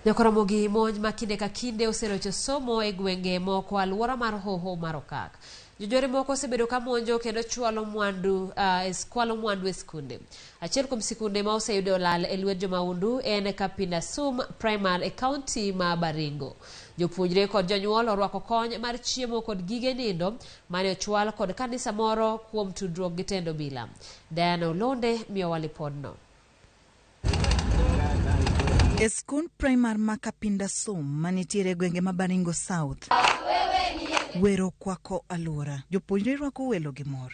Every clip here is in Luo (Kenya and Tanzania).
Nyakoromogi monj ma kinde ka kinde oserocho somo e gwenge moko alwora mar hoho mar Okak. Jonjore moko osebedo ka monjo kendo chwalo mwandu, kwalo mwandu e skunde. Achiel kuom sikunde ma oseyudo lal e lwet jomahundu en Kapindasum Primary e kaunti ma Baringo. Jopuonjre kod jonyuol orwako kony mar chiemo kod gige nindo mane ochwal kod kanisa moro kuom tudruok gi tend obila. Diana Olonde miyowa lipodno. E skund primar ma Kapindasum manitiere e gwenge ma Baringo South, wero okwako alwora. Jopuonjre rwako welo gi mor.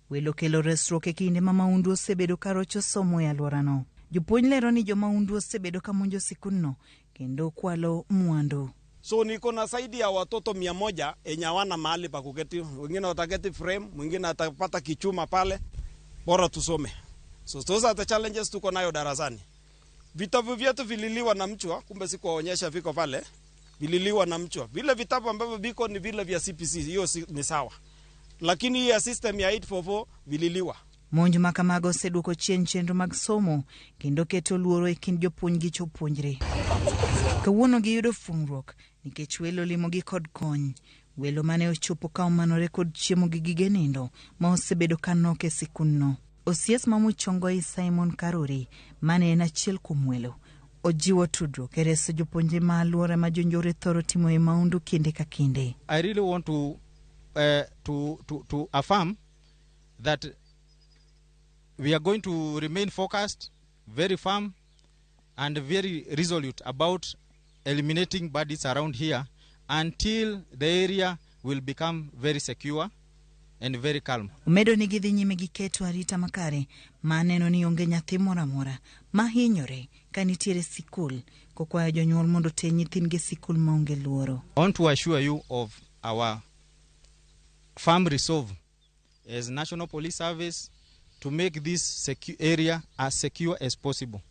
Welo kelo resruok e kinde ma mahundu osebedo ka rocho somo e alworano. Jopuonj lero ni jomahundu osebedo ka monjo sikundno kendo kwalo mwandu. So niko na zaidi ya watoto 100 enye hawana mahali pa kuketi, wengine wataketi frame, mwingine atapata kichuma pale, bora tusome. So those are the challenges tuko nayo darasani. Vitabu vyetu vililiwa na mchwa, kumbe sikuwaonyesha viko pale, vililiwa na mchwa. Vile vitabu ambavyo viko ni vile vya CPC, hiyo si, ni sawa, lakini hii ya system ya 844 vililiwa. Monj ma kamago oseduoko chien chenro mag somo kendo keto luoro e kind jopuonj gi jopuonjre. Kawuono giyudo fungruok nikech welo limogi kod kony. Welo mane ochopo ka omanore kod chiemo gi gige nindo ma osebedo ka nok e sikundno. Osies ma Muchongoi Simon Karuri mane en achiel kuom welo ojiwo tudruok e reso jopuonjre ma alwora ma jonjore thoro timoe mahundu kinde ka kinde. I really want to affirm that we are going to remain focused, very firm, and very resolute about eliminating bandits around here until the area will become very secure and very calm. Omedo ni gidhi nyime gi keto arita makare ma neno ni onge nyathi moro amora ma hinyore ka nitiere sikul kokwayo jonyuol mondo oter nyithindgi e sikul maonge luoro. I want to assure you of our firm resolve as National Police Service to make this area as secure as possible.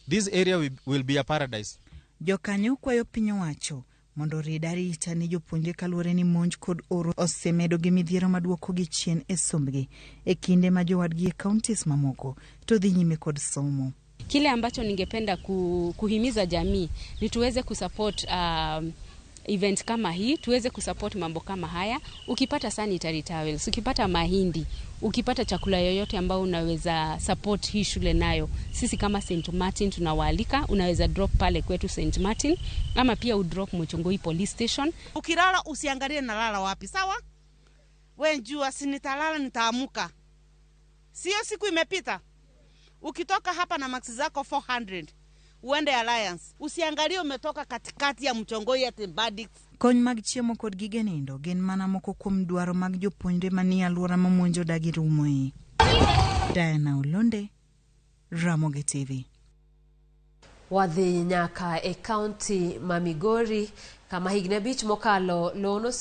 This area will be a paradise. Jokanyo kwayo piny owacho mondo orid arita ne jopuonjre kaluwore ni monj kod oro osemedo gi midhiero maduokogi chien e sombgi e kinde ma jowadgi e counties mamoko to dhi nyime kod somo. Kile ambacho ningependa kuhimiza jamii ni tuweze kusupport event kama hii, tuweze kusupport mambo kama haya. Ukipata sanitary towels, ukipata mahindi, ukipata chakula yoyote ambao unaweza support hii shule nayo, sisi kama St Martin tunawaalika, unaweza drop pale kwetu St Martin ama pia udrop Muchongoi Police Station. Ukilala usiangalie nalala wapi, sawa? We jua si nitalala nitaamuka. Sio siku imepita. Ukitoka hapa na marks zako 400 uende Alliance, usiangalie umetoka katikati ya Mchongoi ati bandits. Kony mag chiemo kod gige nindo gin mana moko kuom dwaro mag jopuonjre manie alwora ma monj odagi rumoe. Diana Olonde, Ramogi TV. Wadhi nyaka e kaunti ma Migori kama higni 5 mokalo lowo.